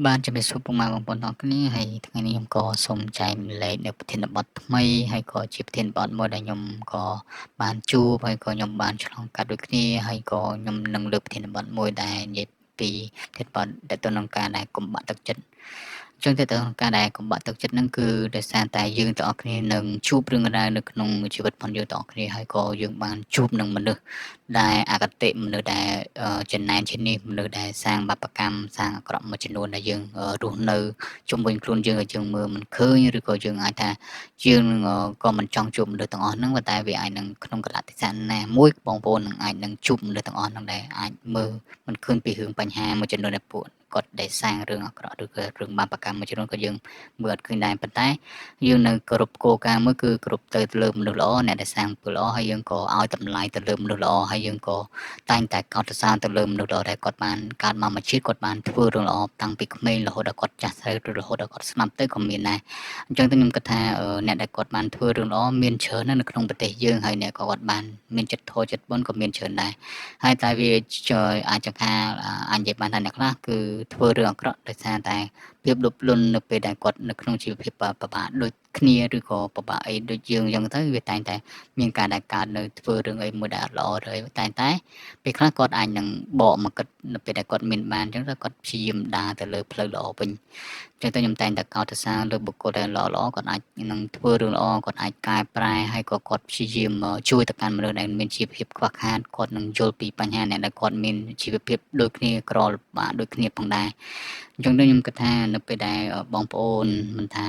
បាទជំរាបសួរពុកម៉ែបងប្អូនទាំងអស់គ្នាហើយថ្ងៃនេះខ្ញុំក៏សូមចែកម្លែកនៅប្រធានបទថ្មីហើយក៏ជាប្រធានបទមួយដែលខ្ញុំក៏បានជួបហើយក៏ខ្ញុំបានឆ្លងកាត់ដូចគ្នាហើយក៏ខ្ញុំនឹងលើកប្រធានបទមួយដែលនិយាយពីប្រធានបទដែលទៅនឹងការដែលកុំបាក់ទឹកចិត្តចឹងទៅទៅការដែលកុំបាក់ទឹកចិត្តហ្នឹងគឺដោយសារតែយើងទាំងអស់គ្នានឹងជួបរឿងរ៉ាវនៅក្នុងជីវិតរបស់យើងទាំងអស់គ្នាហើយក៏យើងបានជួបនឹងមនុស្សដែលអគតិមនុស្សដែលចំណែនជានេះមនុស្សដែលសាងបាបកម្មសាងអាក្រក់មួយចំនួនដែលយើងរស់នៅជុំវិញខ្លួនយើងឲ្យយើងមើលមិនឃើញឬក៏យើងអាចថាយើងក៏មិនចង់ជួបមនុស្សទាំងអស់ហ្នឹងប៉ុន្តែវាអាចនឹងក្នុងកលៈទេសៈណាមួយបងប្អូននឹងអាចនឹងជួបមនុស្សទាំងអស់ហ្នឹងដែលអាចមើលមិនឃើញពីរឿងបញ្ហាមួយចំនួនដែលពួកគាត់ដែលសាងរឿងអាក្រក់ឬក៏រឿងបាបកម្មមួយចំនួនក៏យើងមើលអត់ឃើញដែរប៉ុន្តែយើងនៅគោរពគោលការណ៍មួយគឺគោរពទៅលើមនុស្សល្អអ្នកដែលសាងអំពើល្អហើយយើងក៏ឲ្យតម្លៃទៅលើមនុស្សល្អហើយយើងក៏តែងតែកោតសរសើរទៅលើមនុស្សល្អដែលគាត់បានកើតមកមួយជាតិគាត់បានធ្វើរឿងល្អតាំងពីក្មេងរហូតដល់គាត់ចាស់ស្រីឬរហូតដល់គាត់ស្លាប់ទៅក៏មានដែរអញ្ចឹងទៅខ្ញុំគិតថាអ្នកដែលគាត់បានធ្វើរឿងល្អមានច្រើនណាស់នៅក្នុងប្រទេសយើងហើយអ្នកក៏គាត់បានមានចិត្តធម៌ចិត្តបុណ្យក៏មានច្រើនដែរហើយតែវាអាចចង្ការអាចនិយាយបានថាអ្នកខ្លះគឺធ្វើរឿងអាក្រក់ដោយសារតែភាពលោភលន់នៅពេលដែលគាត់នៅក្នុងជីវភាពពិបាកដូចគ្នាឬក៏ពិបាកអីដូចយើងអញ្ចឹងទៅវាតែងតែមានការដែលកើតនៅធ្វើរឿងអីមួយដែលអត់ល្អឬអីតែតែពេលខ្លះគាត់អាចនឹងបកមកគិតនៅពេលដែលគាត់មានបានអញ្ចឹងទៅគាត់ព្យាយាមដើរទៅលើផ្លូវល្អវិញអញ្ចឹងទៅខ្ញុំតែងតែកោតសរសើរលើបុគ្គលដែលល្អល្អគាត់អាចនឹងធ្វើរឿងល្អគាត់អាចកែប្រែហើយក៏គាត់ព្យាយាមជួយទៅកាន់មនុស្សដែលមានជីវភាពខ្វះខាតគាត់នឹងយល់ពីបញ្ហាអ្នកដែលគាត់មានជីវភាពដូចគ្នាក្រលំបាកដូចគ្នាផងដែរអញ្ចឹងទៅខ្ញុំគិតថានៅពេលដែលបងប្អូនមិនថា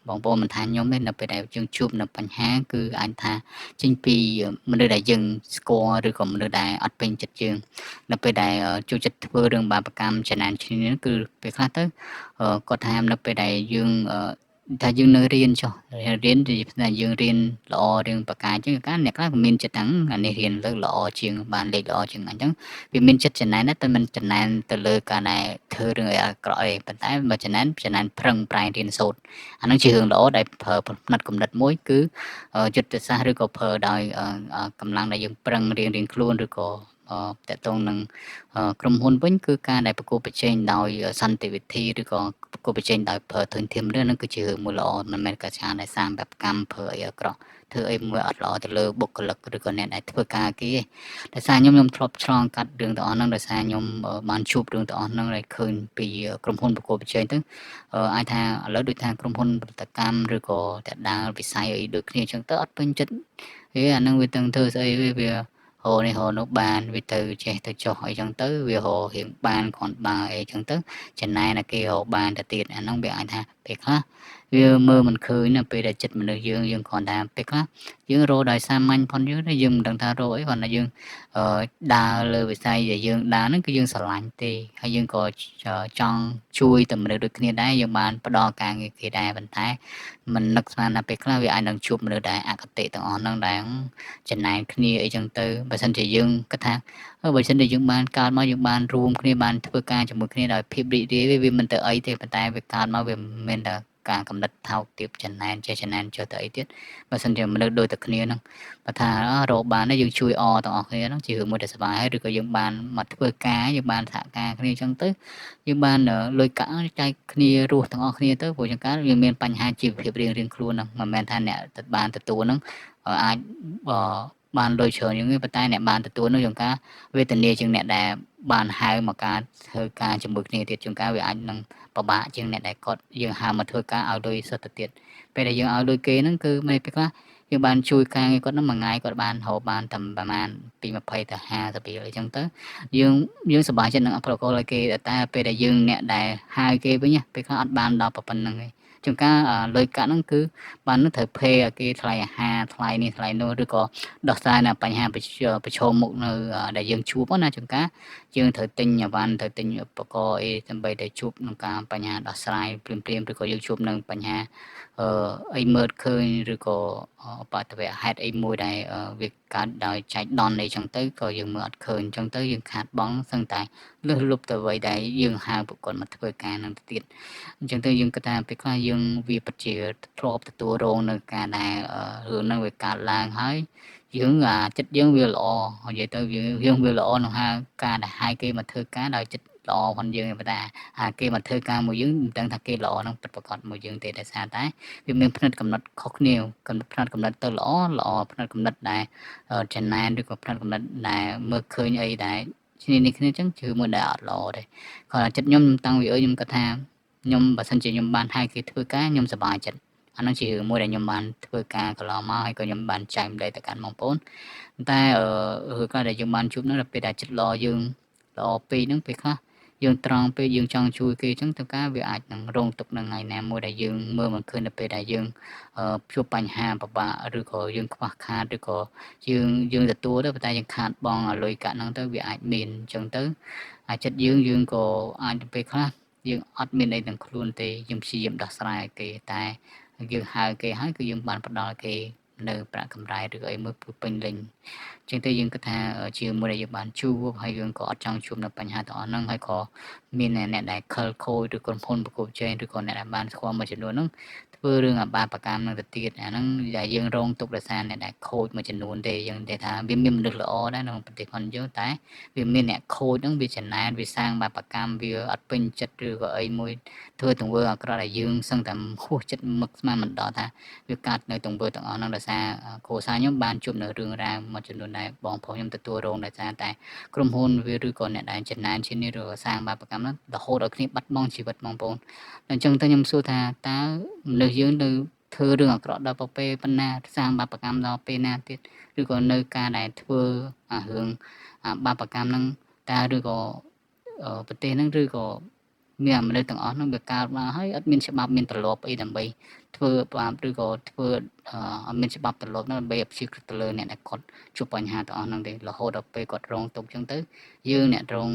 បងប្អូនមិនថាខ្ញុំទេនៅពេលដែលយើងជួបនៅបញ្ហាគឺអាចថាចេញពីមនុស្សដែលយើងស្គាល់ឬក៏មនុស្សដែលអត់ពេញចិត្តយើងនៅពេលដែលចូលចិត្តធ្វើរឿងបាបកម្មចំណែនគ្នាគឺពេលខ្លះទៅគាត់ថានៅពេលដែលយើងថាយើងនៅរៀនចុះរៀនថាយើងរៀនល្អរឿងបកាអញ្ចឹងកាលអ្នកខ្លះក៏មានចិត្តហ្នឹងអានេះរៀនលើល្អជាងបានលេខល្អជាងអញ្ចឹងវាមានចិត្តចំណែនតែមិនចំណែនទៅលើការដែលធ្វើរឿងអីអាក្រក់អីប៉ុន្តែបើចំណែនចំណែនប្រឹងប្រែងរៀនសូត្រអាហ្នឹងជារឿងល្អដែលប្រើផ្នត់គំនិតមួយគឺយុទ្ធសាស្ត្រឬក៏ប្រើដោយកម្លាំងដែលយើងប្រឹងរៀងរៀងខ្លួនឬក៏តកតងនឹងក្រុមហ៊ុនវិញគឺការដែលប្រកួតប្រជែងដោយសន្តិវិធីឬក៏ប្រកួតប្រជែងដោយប្រើធនធានមនុស្សហ្នឹងគឺជារឿងមួយល្អមិនមែនការដែលសាងបែបកម្មប្រើអីអាក្រក់ធ្វើអីមួយអត់ល្អទៅលើបុគ្គលិកឬក៏អ្នកដែលធ្វើការគេទេដោយសារខ្ញុំធ្លាប់ឆ្លងកាត់រឿងទាំងអស់ហ្នឹងដោយសារខ្ញុំបានជួបរឿងទាំងអស់ហ្នឹងដែលឃើញពីក្រុមហ៊ុនប្រកួតប្រជែងទៅអាចថាឥឡូវដូចថាក្រុមហ៊ុនផលិតកម្មឬក៏តែដើរវិស័យអីដូចគ្នាអញ្ចឹងទៅអត់ពេញចិត្តហេអាហ្នឹងវាទាំងធ្វើស្អីវាហូនេះហូនោះបានវាទៅចេះទៅចុះអីចឹងទៅវារករៀងបានគ្រាន់បើអីចឹងទៅចំណែកតែគេរកបានទៅទៀតអាហ្នឹងវាអាចថាពេលខ្លះវាមើលមិនឃើញណាពេលដែលចិត្តមនុស្សយើងយើងគ្រាន់តែពេលខ្លះយើងរកដោយសាមញ្ញផងយើងយើងមិនដឹងថារកអីគ្រាន់តែយើងដើរលើវិស័យដែលយើងដើរហ្នឹងគឺយើងស្រឡាញ់ទេហើយយើងក៏ចង់ជួយតែមនុស្សដូចគ្នាដែរយើងបានផ្ដល់ការងារគេដែរប៉ុន្តែមិននឹកស្មានថាពេលខ្លះវាអាចនឹងជួបមនុស្សដែលអគតិទាំងអស់ហ្នឹងដែលចំណែនគ្នាអីចឹងទៅបើសិនជាយើងគិតថាបើសិនជាយើងបានកើតមកយើងបានរួមគ្នាបានធ្វើការជាមួយគ្នាដោយភាពរីករាយវាមិនទៅអីទេប៉ុន្តែវាកើតមកវាមិនមែនតែការកំណត់ថោកទាបចំណែនចេះចំណែនចុះទៅអីទៀតបើសិនជាមនុស្សដូចតែគ្នាហ្នឹងបើថារកបានយើងជួយអទាំងអស់គ្នាហ្នឹងជារឿងមួយដែលសប្បាយហើយឬក៏យើងបានមកធ្វើការយើងបានសហការគ្នាអញ្ចឹងទៅយើងបានលុយកាក់ចែកគ្នារស់ទាំងអស់គ្នាទៅព្រោះចង្ការវាមានបញ្ហាជីវភាពរៀងៗខ្លួនហ្នឹងមិនមែនថាអ្នកបានទទួលហ្នឹងអាចបានលុយច្រើនជាងទេប៉ុន្តែអ្នកបានទទួលនោះជួនកាលវេទនាជាងអ្នកដែលបានហៅមកការធ្វើការជាមួយគ្នាទៀតជួនកាលវាអាចនឹងពិបាកជាងអ្នកដែលគាត់យើងហៅមកធ្វើការឲ្យលុយសុទ្ធទៅទៀតពេលដែលយើងឲ្យលុយគេហ្នឹងគឺមិនពេលខ្លះយើងបានជួយការងារគាត់ហ្នឹងមួយថ្ងៃគាត់បានរកបានតែប្រហែលពី20ទៅ50រៀលអីចឹងទៅយើងយើងសប្បាយចិត្តនឹងប្រកល់ឲ្យគេតែពេលដែលយើងអ្នកដែលហៅគេវិញពេលខ្លះអត់បានដល់ប៉ុណ្្នឹងទេជួនកាលលុយកាក់ហ្នឹងគឺបាននឹងត្រូវភេឲ្យគេថ្លៃអាហារថ្លៃនេះថ្លៃនោះឬក៏ដោះស្រាយនៅបញ្ហាប្រឈមមុខនៅដែលយើងជួបណាជួនកាលយើងត្រូវទិញអវ៉ាន់ត្រូវទិញឧបករណ៍អីដើម្បីតែជួបនឹងការបញ្ហាដោះស្រាយភ្លាមៗឬក៏យើងជួបនឹងបញ្ហាអីមើលឃើញឬក៏បតវៈហេតុអីមួយដែលវាកើតដោយចែកដនអីចឹងទៅក៏យើងមើលអត់ឃើញចឹងទៅយើងខាតបង់សឹងតែលើសលប់ទៅអ្វីដែលយើងហៅប្រកបមកធ្វើការនឹងទៅទៀតអញ្ចឹងទៅយើងគិតថាពេលខ្លះយើងវាពិតជាធ្លាប់ទទួលរងនៅការដែលរឿងហ្នឹងវាកើតឡើងហើយយើងអាចិត្តយើងវាល្អនិយាយទៅយើងវាល្អក្នុងហាការដែលហៅគេមកធ្វើការដោយចិត្ត ល្អផងយើងប៉ុន្តែអាគេមកធ្វើការមួយយើងមិនដឹងថាគេល្អនឹងពិតប្រាកដមួយយើងទេដោយសារតែវាមានផ្នែកកំណត់ខុសគ្នាកំផ្នែកកំណត់ទៅល្អល្អផ្នែកកំណត់ដែលចំណែនឬក៏ផ្នែកកំណត់ដែលមើលឃើញអីដែលគ្នានេះគ្នាចឹងជឿមួយដែលអត់ល្អទេគាត់ចិត្តខ្ញុំតាំងពីអើខ្ញុំគាត់ថាខ្ញុំបើសិនជាខ្ញុំបានឲ្យគេធ្វើការខ្ញុំសប្បាយចិត្តអានោះជារឿងមួយដែលខ្ញុំបានធ្វើការកន្លងមកហើយក៏ខ្ញុំបានចែកម្លែកទៅកាន់បងប្អូនតែរឿងខ្លះដែលយើងបានជួបនោះដល់ពេលដែលចិត្តល្អយើងល្អពេកហ្នឹងពេលខ្លះយើងត្រង់ពេកយើងចង់ជួយគេអញ្ចឹងទៅការវាអាចនឹងរងទុក្ខនៅថ្ងៃណាមួយដែលយើងមើលមិនឃើញដល់ពេលដែលយើងជួបបញ្ហាពិបាកឬក៏យើងខ្វះខាតឬក៏យើងទទួលទៅប៉ុន្តែយើងខាតបង់លុយកាក់ហ្នឹងទៅវាអាចមានអញ្ចឹងទៅអាចចិត្តយើងយើងក៏អាចទៅពេលខ្លះយើងអត់មានអីទាំងខ្លួនទេយើងព្យាយាមដោះស្រាយគេតែយើងហៅគេហើយគឺយើងបានផ្ដល់គេនៅប្រាក់កម្រៃឬអីមួយពេញលេញជាងទៅយើងគិតថាជាមួយដែលយើងបានជួបហើយយើងក៏អត់ចង់ជួបនៅបញ្ហាទាំងអស់ហ្នឹងហើយក៏មានអ្នកដែលខិលខូចឬក្រុមហ៊ុនប្រកួតប្រជែងឬក៏អ្នកដែលបានស្គាល់មួយចំនួនហ្នឹងធ្វើរឿងអាបាបកម្មនឹងទៅទៀតអាហ្នឹងដែលយើងរងទុក្ខដោយសារអ្នកដែលខូចមួយចំនួនទេយើងនិយាយថាវាមានមនុស្សល្អដែរក្នុងប្រទេសផងយើងតែវាមានអ្នកខូចហ្នឹងវាចំណែនវាសាងបាបកម្មវាអត់ពេញចិត្តឬក៏អីមួយធ្វើទង្វើអាក្រក់ដែលយើងសឹងតែហួសចិត្តមឹកស្មានមិនដល់ថាវាកើតនៅទង្វើទាំងអស់ហ្នឹងដោយសារគ្រួសារខ្ញុំបានជួបនៅរឿងរ៉ាវមួយចំនួនដែលបងប្រុសខ្ញុំទទួលរងដោយសារតែក្រុមហ៊ុនវាឬក៏អ្នកដែលចំណែនជានេះឬក៏សាងបាបកម្មហ្នឹងរហូតដល់គ្នាបាត់បង់ជីវិតបងប្អូនអញ្ចឹងទៅខ្ញុំសួរថាតើមនុស្សយើងនៅធ្វើរឿងអាក្រក់ដល់ពេលប៉ុណ្ណាសាងបាបកម្មដល់ពេលណាទៀតឬក៏នៅការដែលធ្វើអារឿងបាបកម្មហ្នឹងតើឬក៏ប្រទេសហ្នឹងឬក៏មានមនុស្សទាំងអស់ហ្នឹងវាកើតមកហើយអត់មានច្បាប់មានទម្លាប់អីដើម្បីធ្វើបាបឬក៏ធ្វើអត់មានច្បាប់ទម្លាប់ហ្នឹងដើម្បីអព្យាក្រឹតទៅលើអ្នកដែលគាត់ជួបបញ្ហាទាំងអស់ហ្នឹងទេរហូតដល់ពេលគាត់រងទុក្ខអញ្ចឹងទៅយើងអ្នករង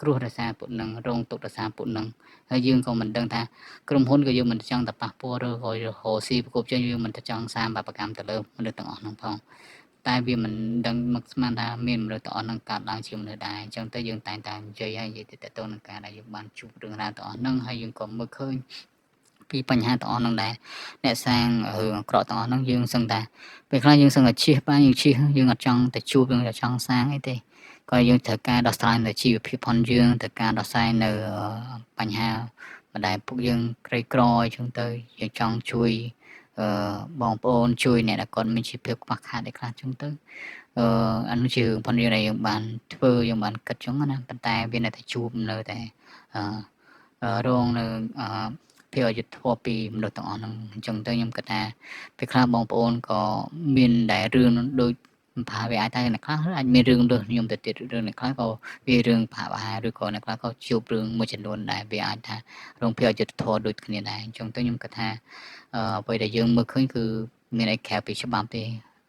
គ្រោះដោយសារពួកនឹងរងទុក្ខដោយសារពួកនឹងហើយយើងក៏មិនដឹងថាក្រុមហ៊ុនក៏យើងមិនចង់តែប៉ះពាល់ឬក៏រកស៊ីប្រកបចេញយើងមិនចង់សាងបាបកម្មទៅលើមនុស្សទាំងអស់ហ្នឹងផងតែវាមិនដឹងមកស្មានថាមានមនុស្សទាំងអស់ហ្នឹងកើតឡើងជាមនុស្សដែរអញ្ចឹងទៅយើងតែងតែនិយាយហើយនិយាយទៅទៅនឹងការដែលយើងបានជួបរឿងរ៉ាវទាំងអស់ហ្នឹងហើយយើងក៏មើលឃើញពីបញ្ហាទាំងអស់ហ្នឹងដែរអ្នកសាងរឿងអាក្រក់ទាំងអស់ហ្នឹងយើងសឹងតែពេលខ្លះយើងសឹងតែឈៀសបានយើងឈៀសយើងអត់ចង់តែជួបយើងអត់ចង់សាងអីទេក៏យើងត្រូវការដោះស្រាយនៅជីវភាពផងយើងត្រូវការដោះស្រាយនៅបញ្ហាម្ដែលពួកយើងក្រីក្រអញ្ចឹងទៅយើងចង់ជួយបងប្អូនជួយអ្នកដែលគាត់មានជីវភាពខ្វះខាតអីខ្លះអញ្ចឹងទៅអានោះជារឿងផងយើងដែលយើងបានធ្វើយើងបានគិតអញ្ចឹងណាប៉ុន្តែវានៅតែជួបនៅតែរងនៅភាពអយុត្តិធម៌ពីមនុស្សទាំងអស់ហ្នឹងអញ្ចឹងទៅខ្ញុំគិតថាពេលខ្លះបងប្អូនក៏មានដែលរឿងដូចប្រហែលវាអាចតែអ្នកខ្លះអាចមានរឿងដូចខ្ញុំទៅទៀតរឿងអ្នកខ្លះក៏វារឿងប្រហែលឬក៏អ្នកខ្លះក៏ជួបរឿងមួយចំនួនដែរវាអាចថារងភាពអយុត្តិធម៌ដូចគ្នាដែរអញ្ចឹងទៅខ្ញុំគិតថាអ្វីដែលយើងមើលឃើញគឺមានអីក្រៅពីច្បាប់ទេ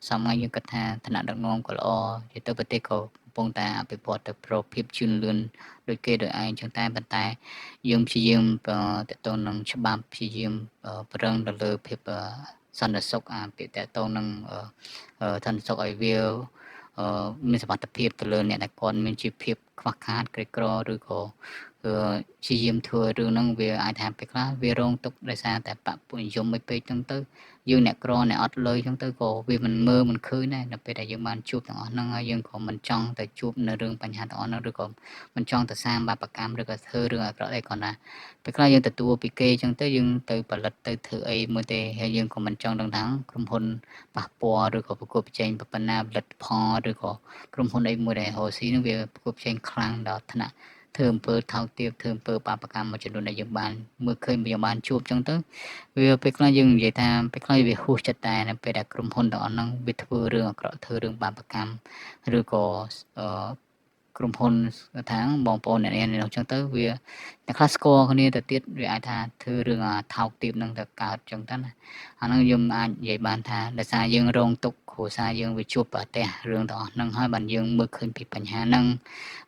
សម័យយើងគិតថាឋានៈដឹកនាំក៏ល្អជាទៅប្រទេសក៏កំពុងតែអភិវឌ្ឍទៅប្រភាពជឿនលឿនដូចគេដូចឯងអញ្ចឹងតែប៉ុន្តែយើងព្យាយាមតទៅនឹងច្បាប់ព្យាយាមប្រឹងទៅលើភាពសន្តិសុខអាពាក្យតទៅនឹងសន្តិសុខឲ្យវាមានសុវត្ថិភាពទៅលើអ្នកដែលគាត់មានជីវភាពខ្វះខាតក្រីក្រឬក៏ព្យាយាមធ្វើរឿងហ្នឹងវាអាចថាពេលខ្លះវារងទុក្ខដោយសារតែបពុនិយមមិនពេកចឹងទៅយើងអ្នកក្រអ្នកអត់លុយចឹងទៅក៏វាមិនមើលមិនឃើញដែរដល់ពេលដែលយើងបានជួបទាំងអស់ហ្នឹងហើយយើងក៏មិនចង់ទៅជួបនៅរឿងបញ្ហាទាំងអស់ហ្នឹងឬក៏មិនចង់ទៅសាងបាបកម្មឬក៏ធ្វើរឿងអាក្រក់អីគ្រាន់តែពេលខ្លះយើងទទួលពីគេចឹងទៅយើងទៅផលិតទៅធ្វើអីមួយទេហើយយើងក៏មិនចង់ដឹងថាក្រុមហ៊ុនប៉ះពាល់ឬក៏ប្រកួតប្រជែងប៉ុណ្ណាផលិតផលឬក៏ក្រុមហ៊ុនអីមួយដែលរកស៊ីហ្នឹងវាប្រកួតប្រជែងខ្លាំងដល់ថ្នាក់ធ្វើអំពើថោកទាបធ្វើអំពើបាបកម្មមួយចំនួនដែលយើងបានមើលឃើញយើងបានជួបចឹងទៅវាពេលខ្លះយើងនិយាយថាពេលខ្លះវាហួសចិត្តដែរនៅពេលដែលក្រុមហ៊ុនទាំងអស់ហ្នឹងវាធ្វើរឿងអាក្រក់ធ្វើរឿងបាបកម្មឬក៏ក្រុមហ៊ុនថាបងប្អូនអ្នកនេះនោះចឹងទៅវាអ្នកខ្លះស្គាល់គ្នាទៅទៀតវាអាចថាធ្វើរឿងថោកទាបនឹងទៅកើតចឹងទៅណាអាហ្នឹងយើងអាចនិយាយបានថាដោយសារយើងរងទុក្ខគ្រួសារយើងវាជួបប្រទះរឿងទាំងអស់ហ្នឹងហើយបានយើងមើលឃើញពីបញ្ហាហ្នឹង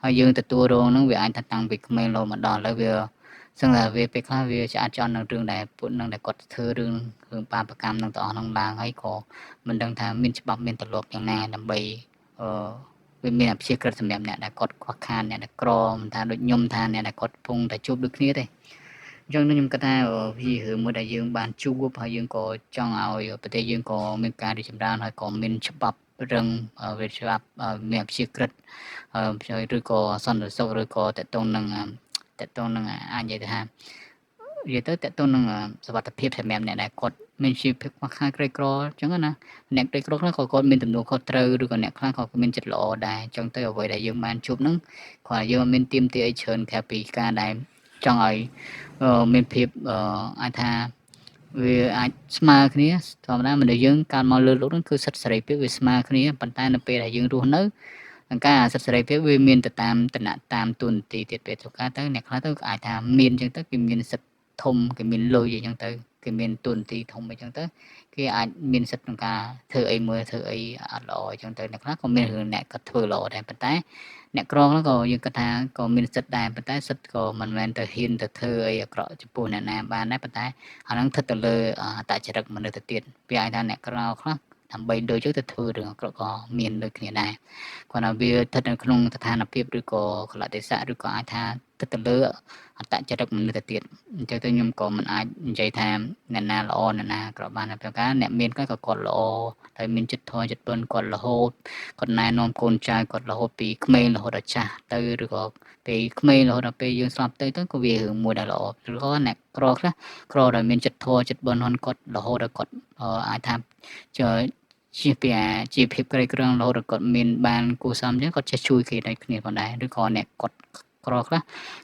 ហើយយើងទទួលរងហ្នឹងវាអាចថាតាំងពីក្មេងលោមកដល់ហើយវាសឹងតែវាពេលខ្លះវាឆ្អាតចន់នឹងរឿងដែលពួកនឹងដែលគាត់ធ្វើរឿងបាបកម្មនឹងទាំងអស់ហ្នឹងឡើងហើយក៏មិនដឹងថាមានច្បាប់មានទម្លាប់យ៉ាងណាដើម្បីវាមានអព្យាក្រឹតសម្រាប់អ្នកដែលគាត់ខ្វះខាតអ្នកដែលក្រមិនថាដូចខ្ញុំថាអ្នកដែលគាត់កំពុងតែជួបដូចគ្នាទេអញ្ចឹងខ្ញុំគិតថាវារឿងមួយដែលយើងបានជួបហើយយើងក៏ចង់ឲ្យប្រទេសយើងក៏មានការរីកចម្រើនហើយក៏មានច្បាប់ រឹង វាច្បាប់មានអព្យាក្រឹត ឬក៏សន្តិសុខ ឬក៏តកតងនឹងតកតងនឹងអាចនិយាយថានិយាយទៅតកតងនឹងសវត្ថភាពសម្រាប់អ្នកដែលគាត់មានជីវភាពខ្វះខាតក្រីក្រអញ្ចឹងណា។ អ្នកក្រីក្រខ្លះក៏គាត់មានទំនួលខុសត្រូវ ឬក៏អ្នកខ្លះក៏មានចិត្តល្អដែរអញ្ចឹងទៅ។ អ្វីដែលយើងបានជួបហ្នឹង គ្រាន់តែយើងមានទៀមទាអីច្រើនក្រៅពីការដែលចង់ឲ្យមានភាពអាចថាវាអាចស្មើគ្នា។ ធម្មតាមនុស្សយើងកើតមកលើលោកហ្នឹង គឺសិទ្ធិសេរីភាពវាស្មើគ្នា ប៉ុន្តែនៅពេលដែលយើងរស់នៅការសិទ្ធិសេរីភាពវាមានទៅតាមតំណតាមទូនទីទៀត។ ពេលទៅការទៅអ្នកខ្លះទៅអាចថាមានអញ្ចឹងទៅ គេមានសិទ្ធិធំ គេមានលុយអញ្ចឹងទៅ គេមានទូនទីធំអញ្ចឹងទៅ គេអាចមានសិទ្ធិក្នុងការធ្វើអីមួយ ធ្វើអីអត់ល្អអញ្ចឹងទៅ។ អ្នកខ្លះក៏មានរឿងអ្នកគាត់ធ្វើល្អដែរ ប៉ុន្តែអ្នកក្រខ្លះក៏យើងគិតថាក៏មានសិទ្ធិដែរ ប៉ុន្តែសិទ្ធិក៏មិនមែនទៅហ៊ានទៅធ្វើអីអាក្រក់ចំពោះអ្នកណាបានដែរ ប៉ុន្តែអាហ្នឹងស្ថិតទៅលើអត្តចរិតមនុស្សទៅទៀត។ វាអាចថាអ្នកក្រខ្លះដើម្បីដូចទៅធ្វើរឿងអាក្រក់ក៏មានដូចគ្នាដែរ គាត់ថាវាស្ថិតនៅក្នុងស្ថានភាព ឬក៏កលៈទេសៈ ឬក៏អាចថាស្ថិតទៅលើអត្តចរិតមនុស្សទៅទៀត។ អញ្ចឹងទៅខ្ញុំក៏មិនអាចនិយាយថាអ្នកណាល្អអ្នកណាក្របានដែរ ព្រោះការអ្នកមានគាត់ក៏គាត់ល្អហើយ មានចិត្តធម៌ចិត្តបុណ្យ គាត់រហូតគាត់ណែនាំកូនចៅគាត់រហូតពីក្មេងរហូតដល់ចាស់ទៅ ឬក៏ពេលក្មេងរហូតដល់ពេលយើងស្លាប់ទៅទៅ ក៏វារឿងមួយដែលល្អ។ ឬក៏អ្នកក្រខ្លះក្រដែលមានចិត្តធម៌ចិត្តបុណ្យគាត់រហូតដល់គាត់អាចថាជាពីជាភាពក្រីក្ររហូតដល់គាត់មានបានគូសំអញ្ចឹង គាត់ចេះជួយគេដូចគ្នាផងដែរ។ ឬក៏អ្នកគាត់ក្រខ្លះ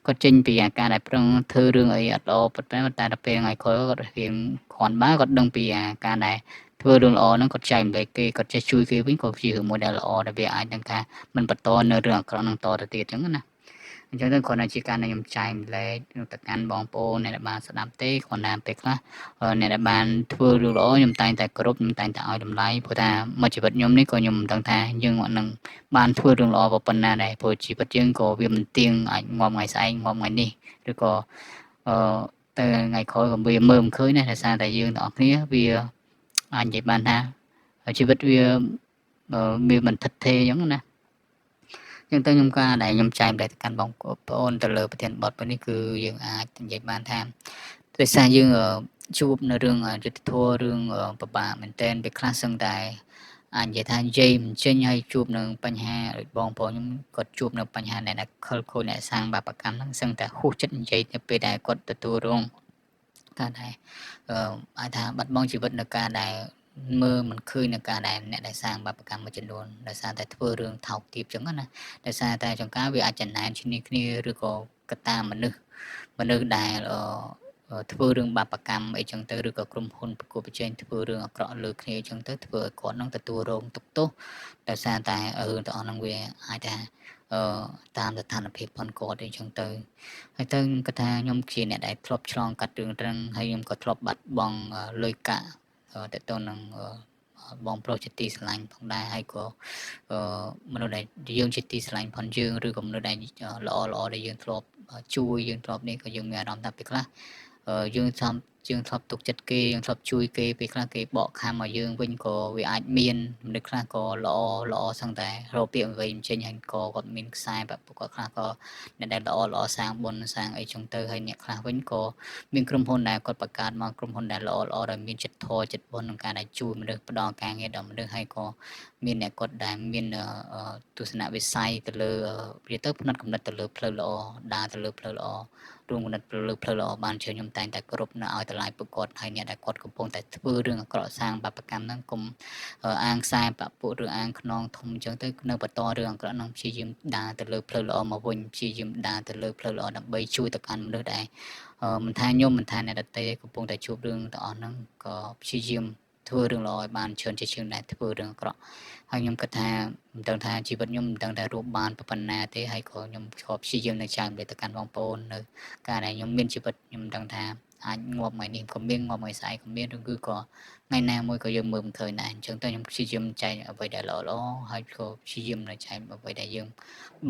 គាត់ចេញពីអាការដែលប្រឹងធ្វើរឿងអីអត់ល្អ ប៉ុន្តែដល់ពេលថ្ងៃក្រោយគាត់រៀងគ្រាន់បើគាត់ដឹងពីអាការដែលធ្វើរឿងល្អហ្នឹង គាត់ចែកម្លែកគេ គាត់ចេះជួយគេវិញ ក៏ជារឿងមួយដែលល្អ ដែលវាអាចនឹងថាមិនបន្តនៅរឿងអាក្រក់ហ្នឹងតទៅទៀតអញ្ចឹងណា។ អញ្ចឹងទៅគ្រាន់តែជាការដែលខ្ញុំចែកម្លែកទៅកាន់បងប្អូនអ្នកដែលបានស្ដាប់ទេ។ គ្រាន់តែពេលខ្លះអ្នកដែលបានធ្វើរឿងល្អ ខ្ញុំតែងតែគោរព ខ្ញុំតែងតែឲ្យតម្លៃ ព្រោះថាមួយជីវិតខ្ញុំនេះក៏ខ្ញុំមិនដឹងថាយើងនឹងបានធ្វើរឿងល្អប៉ុណ្ណាដែរ ព្រោះជីវិតយើងក៏វាមិនទៀង អាចងាប់ថ្ងៃស្អែក ងាប់ថ្ងៃនេះ ឬក៏អឺទៅថ្ងៃក្រោយក៏វាមើលមិនឃើញដែរ ដោយសារតែយើងទាំងអស់គ្នាវាអាចនិយាយបានថាជីវិតវាមិនថិតថេរអញ្ចឹងណា។ អញ្ចឹងទៅខ្ញុំការដែលខ្ញុំចែកម្លែកទៅកាន់បងប្អូនទៅលើប្រធានបទមួយនេះ គឺយើងអាចនិយាយបានថាដោយសារយើងជួបនៅរឿងយុទ្ធធម៌ រឿងពិបាកមែនទែន ពេលខ្លះសឹងតែអាចនិយាយថានិយាយមិនចេញ ហើយជួបនឹងបញ្ហាដូចបងប្អូនខ្ញុំគាត់ជួបនៅបញ្ហាអ្នកខលខូចអ្នកសាងបាបកម្មហ្នឹង សឹងតែហួសចិត្តនិយាយ នៅពេលដែលគាត់ទទួលរងការដែលអាចថាបាត់បង់ជីវិត នៅការដែលមើលមិនឃើញនៅការដែលអ្នកដែលសាងបាបកម្មមួយចំនួនដោយសារតែធ្វើរឿងថោកទាបចឹងណា ដោយសារតែចង្ការវាអាចចំណែនឈ្នះគ្នា ឬក៏កត្តាមនុស្សដែលធ្វើរឿងបាបកម្មអីចឹងទៅ ឬក៏ក្រុមហ៊ុនប្រកួតប្រជែងធ្វើរឿងអាក្រក់លើគ្នាចឹងទៅ ធ្វើឲ្យគាត់នឹងទទួលរងទុក្ខទោស ដោយសារតែរឿងទាំងអស់ហ្នឹងវាអាចថាតាមស្ថានភាពផងគាត់អីចឹងទៅ។ ហើយទៅខ្ញុំគិតថាខ្ញុំជាអ្នកដែលធ្លាប់ឆ្លងកាត់រឿងត្រឹង ហើយខ្ញុំក៏ធ្លាប់បាត់បង់លុយកាក់តទៅនឹងបងប្រុសជាទីស្រឡាញ់ផងដែរ ហើយក៏មនុស្សដែលយើងជាទីស្រឡាញ់ផងយើង ឬក៏មនុស្សដែលល្អល្អដែលយើងធ្លាប់ជួយយើងធ្លាប់នេះ ក៏យើងមានអារម្មណ៍ថាពេលខ្លះយើងធ្លាប់យើងធ្លាប់ទុកចិត្តគេ យើងធ្លាប់ជួយគេ ពេលខ្លះគេបកខាំមកយើងវិញក៏វាអាចមាន។ មនុស្សខ្លះក៏ល្អល្អសឹងតែរកពាក្យអ្វីមិនចេញ ហើយក៏គាត់មានខ្សែបែបគាត់ ខ្លះក៏អ្នកដែលល្អល្អសាងបុណ្យសាងអីចឹងទៅ ហើយអ្នកខ្លះវិញក៏មានក្រុមហ៊ុនដែលគាត់បង្កើតមកក្រុមហ៊ុនដែលល្អល្អដែលមានចិត្តធម៌ចិត្តបុណ្យក្នុងការដែលជួយមនុស្ស ផ្ដល់ការងារដល់មនុស្ស ហើយក៏មានអ្នកគាត់ដែលមានទស្សនវិស័យទៅលើវាទៅផ្នែកកំណត់ទៅលើផ្លូវល្អ ដើរទៅលើផ្លូវល្អ រួមគណិតលើផ្លូវល្អបានច្រើន។ ខ្ញុំតែងតែគោរពនៅឲ្យតម្លៃពួកគាត់ ហើយអ្នកដែលគាត់កំពុងតែធ្វើរឿងអាក្រក់សាងបាបកម្មហ្នឹង កុំអាងខ្សែបពុឬអាងខ្នងធំអញ្ចឹងទៅនៅបន្តរឿងអាក្រក់ហ្នឹង ព្យាយាមដើរទៅលើផ្លូវល្អមកវិញ ព្យាយាមដើរទៅលើផ្លូវល្អដើម្បីជួយទៅកាន់មនុស្សដែលមិនថាខ្ញុំមិនថាអ្នកដទៃកំពុងតែជួបរឿងទាំងអស់ហ្នឹង ក៏ព្យាយាមធ្វើរឿងល្អឲ្យបានច្រើនជាជាងដែលធ្វើរឿងអាក្រក់។ ហើយខ្ញុំគិតថាមិនដឹងថាជីវិតខ្ញុំមិនដឹងថារួមបានប៉ុណ្ណាទេ ហើយក៏ខ្ញុំក៏ព្យាយាមនៅចែកម្លែកទៅកាន់បងប្អូននៅការដែលខ្ញុំមានជីវិត ខ្ញុំមិនដឹងថាអាចងាប់ថ្ងៃនេះក៏មាន ងាប់ថ្ងៃស្អែកក៏មាន ឬគឺក៏ថ្ងៃណាមួយក៏យើងមើលមិនឃើញដែរ។ អញ្ចឹងទៅខ្ញុំព្យាយាមចែកអ្វីដែលល្អល្អ ហើយក៏ព្យាយាមនៅចែកអ្វីដែលយើង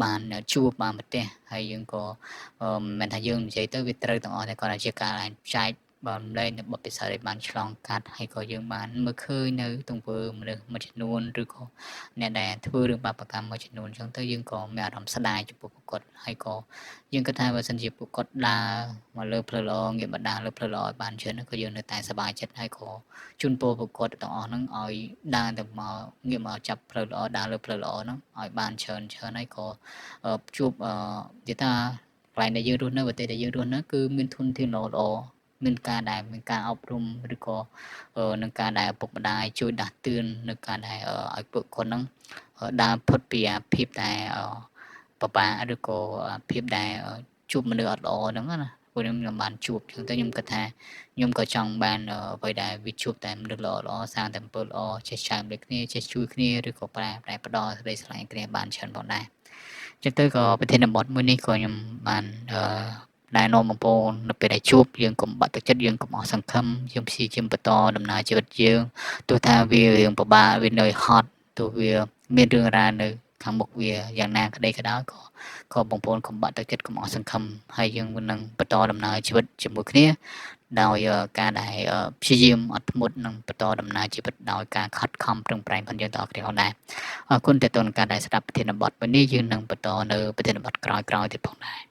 បានជួបបានប្រទះ ហើយយើងក៏មិនមែនថាយើងនិយាយទៅវាត្រូវទាំងអស់តែគាត់ជាការចែក បានលែងនៅបទពិសោធន៍ដែលបានឆ្លងកាត់ ហើយក៏យើងបានមើលឃើញនៅទង្វើមនុស្សមួយចំនួន ឬក៏អ្នកដែលធ្វើរឿងបាបកម្មមួយចំនួនអញ្ចឹងទៅ យើងក៏មានអារម្មណ៍ស្ដាយចំពោះពួកគាត់ ហើយក៏យើងគិតថាបើសិនជាពួកគាត់ដើរមកលើផ្លូវល្អ ងាកមកដើរលើផ្លូវល្អឲ្យបានច្រើន ក៏យើងនៅតែសប្បាយចិត្ត ហើយក៏ជូនពរពួកគាត់ទាំងអស់ហ្នឹងឲ្យដើរទៅមកងាកមកចាប់ផ្លូវល្អ ដើរលើផ្លូវល្អហ្នឹងឲ្យបានច្រើនច្រើន ហើយក៏ជួបនិយាយថាកន្លែងដែលយើងរស់នៅ ប្រទេសដែលយើងរស់នៅគឺមានធនធានល្អល្អ មានការដែលមានការអប់រំ ឬក៏នឹងការដែលឪពុកម្ដាយជួយដាស់តឿន នៅការដែលឲ្យពួកគាត់នឹងដើរផុតពីអាភាពដែលពិបាក ឬក៏ភាពដែលជួបមនុស្សអត់ល្អហ្នឹងណា ព្រោះខ្ញុំបានជួបចឹងទៅ ខ្ញុំគិតថាខ្ញុំក៏ចង់បានអ្វីដែលវាជួបតែមនុស្សល្អល្អ សាងតែអំពើល្អ ចេះចែករំលែកគ្នា ចេះជួយគ្នា ឬក៏ប្រែប្រែផ្ដល់សេចក្តីស្រឡាញ់គ្នាបានច្រើនផងដែរ។ ចឹងទៅក៏ប្រធានបទមួយនេះក៏ខ្ញុំបានណែនាំបងប្អូន នៅពេលដែលជួប យើងកុំបាក់ទឹកចិត្ត យើងកុំអស់សង្ឃឹម យើងព្យាយាមបន្តដំណើរជីវិតយើង ទោះថាវារឿងពិបាក វានឿយហត់ ទោះវាមានរឿងរ៉ាវនៅខាងមុខវាយ៉ាងណាក្តីក៏ដោយ ក៏បងប្អូនកុំបាក់ទឹកចិត្ត កុំអស់សង្ឃឹម ហើយយើងនឹងបន្តដំណើរជីវិតជាមួយគ្នា ដោយការដែលព្យាយាមអត់ធ្មត់ និងបន្តដំណើរជីវិតដោយការខិតខំប្រឹងប្រែងផងយើងទាំងអស់គ្នាផងដែរ។ អរគុណតទៅនឹងការដែលស្ដាប់ប្រធានបទមួយនេះ យើងនឹងបន្តនៅប្រធានបទក្រោយៗទៀតផងដែរ។